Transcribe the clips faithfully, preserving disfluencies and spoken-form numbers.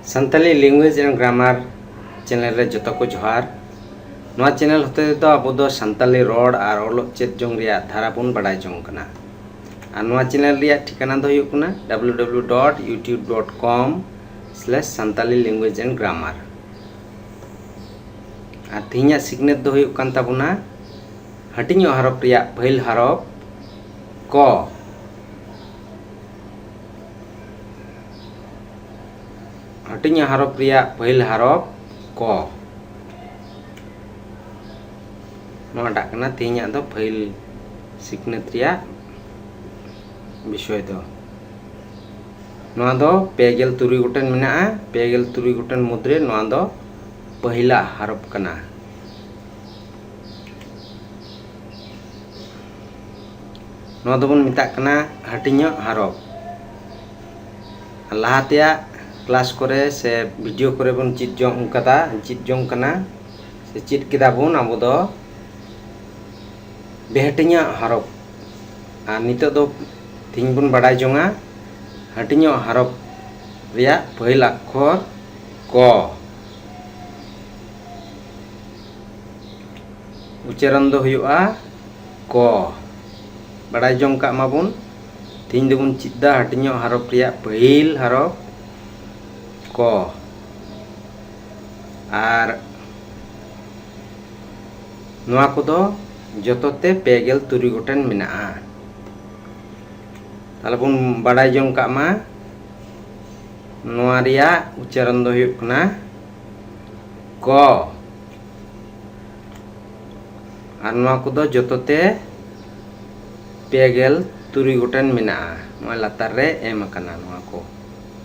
Santali Language and Grammar channel ᱨᱮ ᱡᱚᱛᱚ ᱠᱚ ᱡᱚᱦᱟᱨ᱾ ᱱᱚᱣᱟ channel ᱦᱚᱛᱮ ᱛᱮᱫᱚ ᱟᱵᱚ ᱫᱚ ᱥᱟᱱᱛᱟᱞᱤ ᱨᱚᱲ ᱟᱨ ᱚᱞᱚᱜ ᱪᱮᱫ ᱡᱚᱝ ᱨᱮᱭᱟᱜ ᱫᱷᱟᱨᱟ ᱵᱚᱱ ᱵᱟᱰᱟᱭ ᱡᱚᱝ ᱠᱟᱱᱟ᱾ ᱟᱨ ᱱᱚᱣᱟ channel ᱨᱮᱭᱟᱜ ᱴᱷᱤᱠᱟᱹᱱᱟ ᱫᱚ ᱦᱩᱭᱩᱜ ᱠᱟᱱᱟ w w w dot youtube dot com slash santali language and grammar᱾ ᱟᱨ ᱛᱮᱦᱮᱧᱟᱜ ᱥᱤᱠᱷᱱᱟᱹᱛ ᱫᱚ ᱦᱩᱭᱩᱜ ᱠᱟᱱ ᱛᱟᱵᱚᱱᱟ ᱦᱟᱹᱴᱤᱧᱚᱜ ᱦᱟᱨᱚᱯ ᱨᱮᱭᱟᱜ ᱯᱟᱹᱦᱤᱞ ᱦᱟᱨᱚᱯ ᱠᱚ᱾ ᱦᱟᱹᱴᱤᱧᱚᱜ ᱦᱟᱨᱚᱯ ᱨᱮᱭᱟᱜ ᱯᱟᱹᱦᱤᱞ ᱦᱟᱨᱚᱯ ᱠᱚ᱾ ᱱᱚᱣᱟᱴᱟᱜ ᱠᱟᱱᱟ ᱛᱮᱦᱮᱧᱟᱜ ᱫᱚ ᱯᱟᱹᱦᱤᱞ ᱥᱤᱠᱷᱱᱟᱹᱛ ᱨᱮᱭᱟᱜ ᱵᱤᱥᱚᱭ ᱫᱚ᱾ ᱱᱚᱣᱟ ᱫᱚ ᱯᱮ ᱜᱮᱞ ᱛᱩᱨᱩᱭ ᱜᱚᱴᱮᱱ ᱢᱮᱱᱟᱜᱼᱟ᱾ ᱯᱮ ᱜᱮᱞ ᱛᱩᱨᱩᱭ ᱜᱚᱴᱮᱱ ᱢᱩᱫᱽᱨᱮ ᱱᱚᱣᱟ ᱫᱚ ᱯᱟᱹᱦᱤᱞᱟᱜ ᱦᱟᱨᱚᱯ ᱠᱟᱱᱟ᱾ ᱱᱚᱣᱟ ᱫᱚᱵᱚᱱ ᱢᱮᱛᱟᱜ ᱠᱟᱱᱟ ᱦᱟᱹᱴᱤᱧᱚᱜ ᱦᱟᱨᱚᱯ᱾ ᱞᱟᱦᱟ ᱛᱮᱭᱟᱜ class ᱠᱚᱨᱮ ᱥᱮ video ᱠᱚᱨᱮ ᱵᱚᱱ ᱪᱮᱫ ᱡᱚᱝ ᱠᱟᱫᱟ, ᱪᱮᱫ ᱡᱚᱝ ᱠᱟᱱᱟ, ᱥᱮ ᱪᱮᱫ ᱠᱮᱫᱟ ᱵᱚᱱ ᱟᱵᱚ ᱫᱚ ᱵᱮᱦᱟᱹᱴᱤᱧᱟᱜ ᱦᱟᱨᱚᱯ᱾ ᱟᱨ ᱱᱤᱛᱚᱜ ᱫᱚ ᱛᱮᱦᱮᱧ ᱵᱚᱱ ᱵᱟᱰᱟᱭ ᱡᱚᱝᱟ ᱦᱟᱹᱴᱤᱧᱚᱜ ᱦᱟᱨᱚᱯ ᱨᱮᱭᱟᱜ ᱯᱟᱹᱦᱤᱞ ᱟᱠᱷᱚᱨ ᱠᱚ᱾ ᱩᱪᱪᱟᱨᱚᱱ ᱫᱚ ᱦᱩᱭᱩᱜᱼᱟ ᱠᱚ᱾ ᱵᱟᱰᱟᱭ ᱡᱚᱝ ᱠᱟᱜ ᱢᱟᱵᱚᱱ, ᱛᱮᱦᱮᱧ ᱫᱚᱵᱚᱱ ᱪᱮᱫ ᱫᱟ ᱦᱟᱹᱴᱤᱧᱚᱜ ᱦᱟᱨᱚᱯ ᱨᱮᱭᱟᱜ ᱯᱟᱹᱦᱤᱞ ᱦᱟᱨᱚᱯ ᱠᱚ᱾ ᱟᱨ ᱱᱚᱣᱟ ᱠᱚᱫᱚ ᱡᱚᱛᱚ ᱛᱮ ᱯᱮ ᱜᱮᱞ ᱛᱩᱨᱩᱭ ᱜᱚᱴᱮᱱ ᱢᱮᱱᱟᱜᱼᱟ᱾ ᱛᱟᱦᱞᱮ ᱵᱚᱱ ᱵᱟᱰᱟᱭ ᱡᱚᱝ ᱠᱟᱜ ᱢᱟ, ᱱᱚᱣᱟ ᱨᱮᱭᱟᱜ ᱩᱪᱪᱟᱨᱚᱱ ᱫᱚ ᱦᱩᱭᱩᱜ ᱠᱟᱱᱟ ᱠᱚ᱾ ᱟᱨ ᱱᱚᱣᱟ ᱠᱚᱫᱚ ᱡᱚᱛᱚ ᱛᱮ ᱯᱮ ᱜᱮᱞ ᱛᱩᱨᱩᱭ ᱜᱚᱴᱮᱱ ᱢᱮᱱᱟᱜᱼᱟ᱾ ᱱᱚᱜᱼᱚᱭ ᱞᱟᱛᱟᱨ ᱨᱮ ᱮᱢ ᱟᱠᱟᱱᱟ ᱱᱚᱣᱟ ᱠᱚ᱾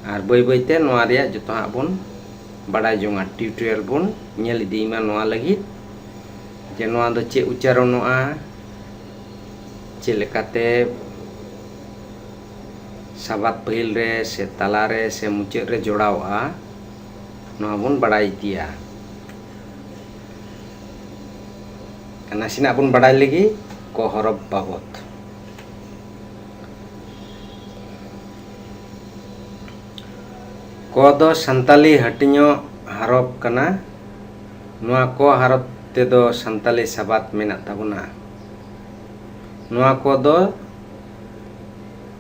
ᱟᱨ ᱵᱟᱹᱭ ᱵᱟᱹᱭ ᱛᱮ ᱱᱚᱣᱟ ᱨᱮᱭᱟᱜ ᱡᱚᱛᱚ ᱦᱟᱸᱜ ᱵᱚᱱ ᱵᱟᱰᱟᱭ ᱡᱚᱝᱟ, tutorial ᱵᱚᱱ ᱧᱮᱞ ᱤᱫᱤᱭ ᱢᱟ ᱱᱚᱣᱟ ᱞᱟᱹᱜᱤᱫ, ᱡᱮ ᱱᱚᱣᱟ ᱫᱚ ᱪᱮᱫ ᱩᱪᱪᱟᱨᱚᱱᱚᱜᱼᱟ, ᱪᱮᱫ ᱞᱮᱠᱟᱛᱮ ᱥᱟᱵᱟᱫ ᱯᱟᱹᱦᱤᱞ ᱨᱮ ᱥᱮ ᱛᱟᱞᱟ ᱨᱮ ᱥᱮ ᱢᱩᱪᱟᱹᱫ ᱨᱮ ᱡᱚᱲᱟᱣᱚᱜᱼᱟ, ᱱᱚᱣᱟ ᱵᱚᱱ ᱵᱟᱰᱟᱭ ᱤᱫᱤᱭᱟ᱾ ᱱᱟᱥᱮᱱᱟᱜ ᱵᱚᱱ ᱵᱟᱰᱟᱭ ᱞᱮᱜᱮ ᱠᱚ ᱦᱚᱨᱚᱯ ᱵᱟᱵᱚᱛ᱾ ᱠᱚ ᱫᱚ ᱥᱟᱱᱛᱟᱞᱤ ᱦᱟᱹᱴᱤᱧᱚᱜ ᱦᱟᱨᱚᱯ ᱠᱟᱱᱟ᱾ ᱱᱚᱣᱟ ᱠᱚ ᱦᱟᱨᱚᱯ ᱛᱮᱫᱚ ᱥᱟᱱᱛᱟᱞᱤ ᱥᱟᱵᱟᱫ ᱢᱮᱱᱟᱜ ᱛᱟᱵᱚᱱᱟ᱾ ᱱᱚᱣᱟ ᱠᱚ ᱫᱚ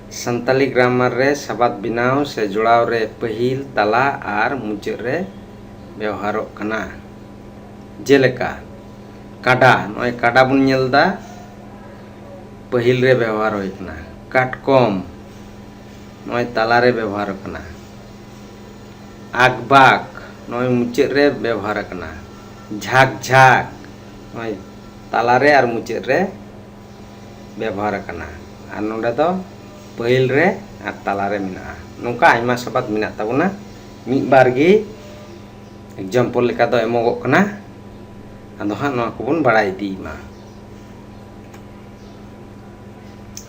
ᱥᱟᱱᱛᱟᱞᱤ ᱜᱨᱟᱢᱟᱨ ᱨᱮ ᱥᱟᱵᱟᱫ ᱵᱮᱱᱟᱣ ᱥᱮ ᱡᱚᱲᱟᱣ ᱨᱮ ᱯᱟᱹᱦᱤᱞ, ᱛᱟᱞᱟ ᱟᱨ ᱢᱩᱪᱟᱹᱫ ᱨᱮ ᱵᱮᱣᱦᱟᱨᱚᱜ ᱠᱟᱱᱟ᱾ ᱡᱮᱞᱮᱠᱟ, ᱠᱟᱰᱟ, ᱱᱚᱜᱼᱚᱭ ᱠᱟᱰᱟ ᱵᱚᱱ ᱧᱮᱞ ᱮᱫᱟ, ᱯᱟᱹᱦᱤᱞ ᱨᱮ ᱵᱮᱣᱦᱟᱨ ᱦᱩᱭ ᱠᱟᱱᱟ᱾ ᱠᱟᱴᱠᱚᱢ, ᱱᱚᱜᱼᱚᱭ ᱛᱟᱞᱟ ᱨᱮ ᱵᱮᱣᱦᱟᱨ ᱠᱟᱱᱟ᱾ ᱟᱠᱵᱟᱠ, ᱱᱚᱜᱼᱚᱭ ᱢᱩᱪᱟᱹᱫ ᱨᱮ ᱵᱮᱣᱦᱟᱨ ᱠᱟᱱᱟ᱾ ᱡᱷᱟᱠ ᱡᱷᱟᱠ, ᱱᱚᱜᱼᱚᱭ ᱛᱟᱞᱟ ᱨᱮ ᱟᱨ ᱢᱩᱪᱟᱹᱫ ᱨᱮ ᱵᱮᱵᱚᱦᱟᱨ ᱟᱠᱟᱱᱟ᱾ ᱟᱨ ᱱᱚᱰᱮ ᱫᱚ ᱯᱟᱹᱦᱤᱞ ᱨᱮ ᱟᱨ ᱛᱟᱞᱟ ᱨᱮ ᱢᱮᱱᱟᱜᱼᱟ᱾ ᱱᱚᱝᱠᱟ ᱟᱭᱢᱟ ᱥᱟᱵᱟᱫ ᱢᱮᱱᱟᱜ ᱛᱟᱵᱚᱱᱟ᱾ ᱢᱤᱫ ᱵᱟᱨ ᱜᱮ example ᱞᱮᱠᱟ ᱫᱚ ᱮᱢᱚᱜᱚᱜ ᱠᱟᱱᱟ, ᱟᱫᱚ ᱦᱟᱸᱜ ᱱᱚᱣᱟ ᱠᱚᱵᱚᱱ ᱵᱟᱲᱟᱭ ᱤᱫᱤᱭ ᱢᱟ᱾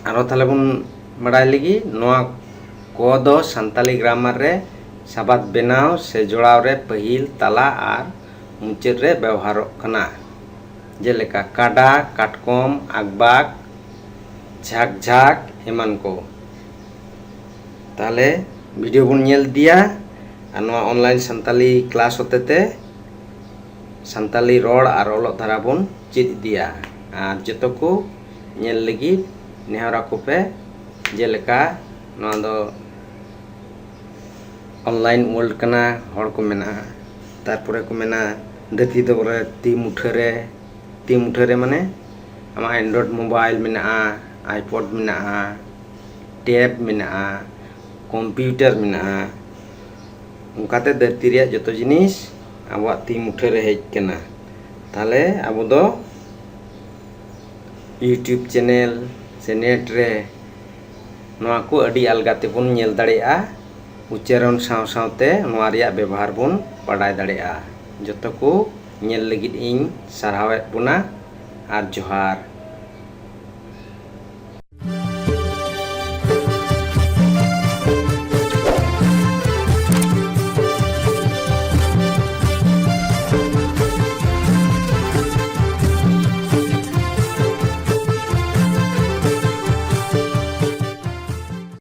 ᱟᱨᱚ ᱛᱟᱦᱞᱮ ᱵᱚᱱ ᱵᱟᱲᱟᱭ ᱞᱮᱜᱮ, ᱱᱚᱣᱟ ᱠᱚ ᱫᱚ ᱥᱟᱱᱛᱟᱞᱤ ᱜᱨᱟᱢᱟᱨ ᱨᱮ ᱥᱟᱵᱟᱫ ᱵᱮᱱᱟᱣ ᱥᱮ ᱡᱚᱲᱟᱣ ᱨᱮ ᱯᱟᱹᱦᱤᱞ, ᱛᱟᱞᱟ ᱟᱨ ᱢᱩᱪᱟᱹᱫ ᱨᱮ ᱵᱮᱣᱦᱟᱨᱚᱜ ᱠᱟᱱᱟ᱾ ᱡᱮᱞᱮᱠᱟ ᱠᱟᱰᱟ, ᱠᱟᱴᱠᱚᱢ, ᱟᱠᱵᱟᱠ, ᱡᱷᱟᱠ ᱡᱷᱟᱠ ᱮᱢᱟᱱ ᱠᱚ᱾ ᱛᱟᱦᱞᱮ video ᱵᱚᱱ ᱧᱮᱞ ᱤᱫᱤᱭᱟ ᱟᱨ ᱱᱚᱣᱟ online ᱥᱟᱱᱛᱟᱞᱤ class ᱦᱚᱛᱮᱛᱮ ᱥᱟᱱᱛᱟᱞᱤ ᱨᱚᱲ ᱟᱨ ᱚᱞᱚᱜ ᱫᱷᱟᱨᱟ ᱵᱚᱱ ᱪᱮᱫ ᱤᱫᱤᱭᱟ᱾ ᱟᱨ ᱡᱚᱛᱚ ᱠᱚ ᱧᱮᱞ ᱞᱟᱹᱜᱤᱫ ᱱᱮᱦᱚᱨ ᱟᱠᱚ ᱯᱮ, ᱡᱮᱞᱮᱠᱟ ᱱᱚᱣᱟ ᱫᱚ online world ᱠᱟᱱᱟ, ᱦᱚᱲ ᱠᱚ ᱢᱮᱱᱟ, ᱛᱟᱨᱯᱚᱨᱮ ᱠᱚ ᱢᱮᱱᱟ ᱫᱷᱟᱹᱨᱛᱤ ᱫᱚ ᱵᱚᱞᱮ ᱛᱤ ᱢᱩᱴᱷᱟᱹ ᱨᱮ, ᱛᱤ ᱢᱩᱴᱷᱟᱹ ᱨᱮ ᱢᱟᱱᱮ ᱟᱢᱟᱜ Android mobile ᱢᱮᱱᱟᱜᱼᱟ, iPod ᱢᱮᱱᱟᱜᱼᱟ, tab ᱢᱮᱱᱟᱜᱼᱟ, computer ᱢᱮᱱᱟᱜᱼᱟ, ᱚᱱᱠᱟᱛᱮ ᱫᱷᱟᱹᱨᱛᱤ ᱨᱮᱭᱟᱜ ᱡᱚᱛᱚ ᱡᱤᱱᱤᱥ ᱟᱵᱚᱣᱟᱜ ᱛᱤ ᱢᱩᱴᱷᱟᱹ ᱨᱮ ᱦᱮᱡ ᱠᱟᱱᱟ᱾ ᱛᱟᱦᱞᱮ ᱟᱵᱚ ᱫᱚ YouTube channel ᱥᱮ net ᱨᱮ ᱱᱚᱣᱟ ᱠᱚ ᱟᱹᱰᱤ ᱟᱞᱜᱟ ᱛᱮᱵᱚᱱ ᱧᱮᱞ ᱫᱟᱲᱮᱭᱟᱜᱼᱟ᱾ ᱩᱪᱪᱟᱨᱚᱱ ᱥᱟᱶ ᱥᱟᱶᱛᱮ ᱱᱚᱣᱟ ᱨᱮᱭᱟᱜ ᱵᱮᱵᱚᱦᱟᱨ ᱵᱚᱱ ᱵᱟᱰᱟᱭ ᱫᱟᱲᱮᱭᱟᱜᱼᱟ᱾ ᱡᱚᱛᱚ ᱠᱚ ᱧᱮᱞ ᱞᱟᱹᱜᱤᱫ ᱤᱧ ᱥᱟᱨᱦᱟᱣᱮᱫ ᱵᱚᱱᱟ ᱟᱨ ᱡᱚᱦᱟᱨ᱾